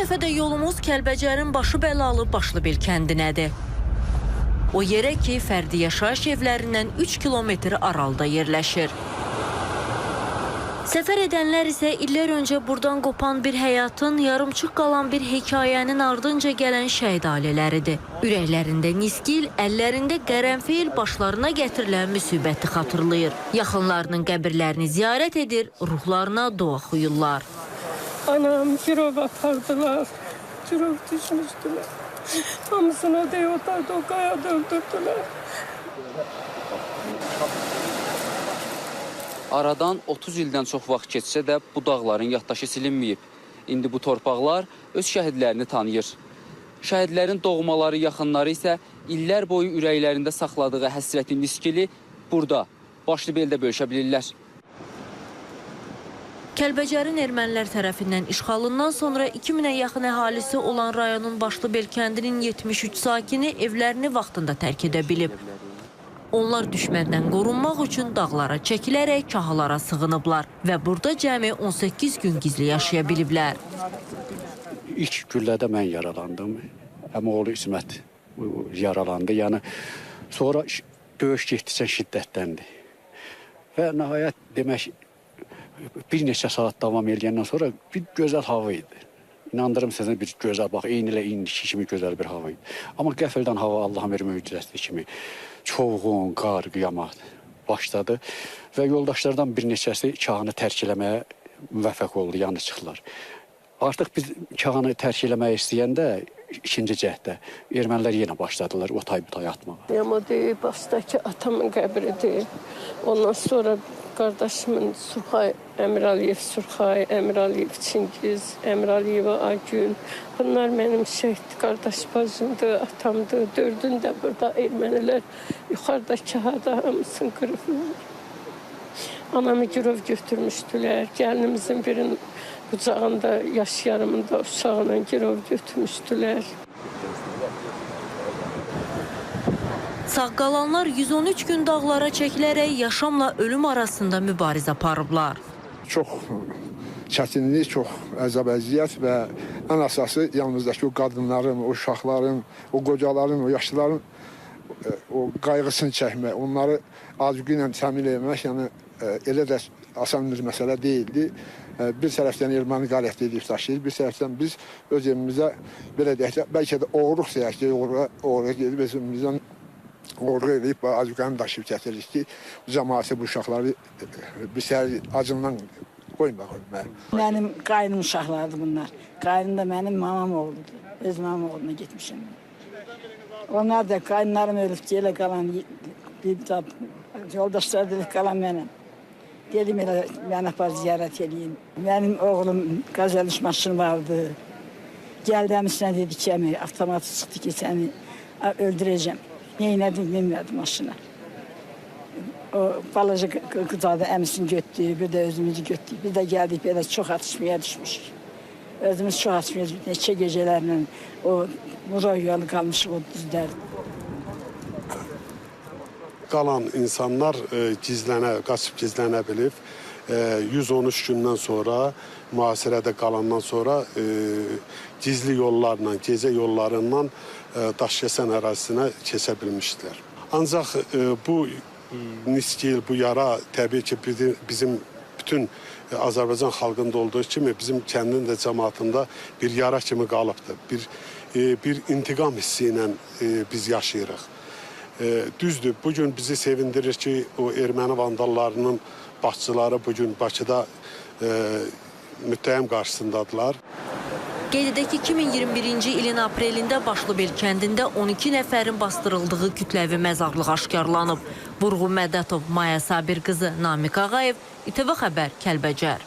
dəfə də yolumuz Kəlbəcərin başı bəlalı Başlıbel kəndinədir. O yerə ki, fərdi yaşayış evlərindən 3 kilometr aralıda yerləşir. Səfər edənlər isə illər öncə buradan qopan bir həyatın, yarımçıq qalan bir hekayənin ardınca gələn şəhid ailələridir. Ürəklərində niskil, əllərində qərənfil, başlarına gətirilən müsibəti xatırlayır. Yaxınlarının qəbirlərini ziyarət edir, ruhlarına dua oxuyurlar. Anam girov apardılar. Girov düşmüşdüler. Hamısına da otardı, o kayada öldürdüler. Aradan 30 ildən çox vaxt keçsə də bu dağların yaddaşı silinməyib. İndi bu torpaqlar öz şəhidlərini tanıyır. Şəhidlərin doğmaları, yaxınları isə illər boyu ürəklərində saxladığı həsrətin niskili burada, Başlıbeldə bölüşə bilirlər. Kəlbəcərin ermənilər tərəfindən işğalından sonra 2000-ə yaxın əhalisi olan rayonun Başlıbel kəndinin 73 sakini evlərini vaxtında tərk edə bilib. Onlar düşməndən qorunmaq üçün dağlara çəkilərək kahalara sığınıblar və burada cəmi 18 gün gizli yaşaya biliblər. İlk güllədə mən yaralandım. Əmioğlu İsmət yaralandı. Yəni sonra döyüş getdikcə şiddətləndi. Və nəhayət demək bir neçə saat davam eləyəndən sonra bir gözəl hava idi. İnandırım sizə bir gözəl, bax, eyni ilə indiki kimi gözəl bir hava idi. Amma qəfildən hava Allahın bir möcüzəsi kimi çovğun, qar, qıyamat başladı və yoldaşlardan bir neçəsi kahanı tərk eləməyə müvəffəq oldu, yanı çıxdılar. Artıq biz kahanı tərk eləmək istəyəndə ikinci cəhddə ermənilər yenə başladılar o tay bu tay atmağa. Ama deyil, başdakı atamın qəbridir. Ondan sonra qardaşımın Surxay Əmirəliyev, Surxay Əmirəliyev, Çingiz Əmirəliyeva Agün. Bunlar mənim şəhid qardaş bacımdır, atamdır. Dördün də burada ermənilər yuxarıda kahada hamısını qırıblar. Anamı girov götürmüşdülər. Gəlinimizin birinin qucağında, yaş yarımında uşağına girov götürmüşdülər. Sağ qalanlar 113 gün dağlara çəkilərək yaşamla ölüm arasında mübarizə aparıblar. Çox çətinlik, çox əzab əziyyət və ən əsası yanımızdakı o qadınların, o uşaqların, o qocaların, o yaşlıların o qayğısını çəkmək, onları azuqə ilə təmin etmək, yəni elə də asan bir məsələ deyildi. Bir tərəfdən erməni qarətli edib daşıyır, bir tərəfdən biz öz evimizə belə deyək də, bəlkə də oğurluq deyək ki, oğurluq gedib öz evimizdən oğurluq edib azuqəni daşıyıb gətiririk ki, cəmaatı bu uşaqları bir səhər acından qoymaq ölməyə. Mənim qaynım uşaqlardır bunlar. Qaynım da mənim mamam oğludur. Öz mamam oğluna getmişəm. Onlar da qaynlarım ölüb elə qalan bir yoldaşlar da qalan mənəm. Dedim elə məni apar ziyarət eləyim. Mənim oğlum qazelmiş maşını vardı. Gəldi əmisinə dedi ki, əmi avtomatı çıxdı ki, səni öldürəcəm. Neynədim, minmədi maşına. O balaca qızadı əmisini götürdü, bir də özümüzü götürdük. Bir də gəldik belə çox atışmaya düşmüşük. Özümüz çox atışmaya düşmüşük. Neçə gecələrlə o Muray yolu qalmışıq o düzlərdə. Qalan insanlar qaçıb gizlənə bilib. 113 gündən sonra, mühasirədə qalandan sonra gizli yollarla, gecə yollarından Daşkəsən ərazisinə keçə bilmişdilər. Ancaq bu niskil, bu yara təbii ki, bizim bütün Azərbaycan xalqında olduğu kimi bizim kəndin də cəmaatında bir yara kimi qalıbdır. Bir intiqam hissi ilə biz yaşayırıq. Düzdür, bugün bizi sevindirir ki, o erməni vandallarının başçıları bugün Bakıda müttəhim qarşısındadılar. Qeyd edək ki, 2021-ci ilin aprelində Başlıbel kəndində 12 nəfərin bastırıldığı kütləvi məzarlıq aşkarlanıb. Vurğun Mədətov, Maya Sabir qızı, Namiq Ağayev, İTV Xəbər, Kəlbəcər.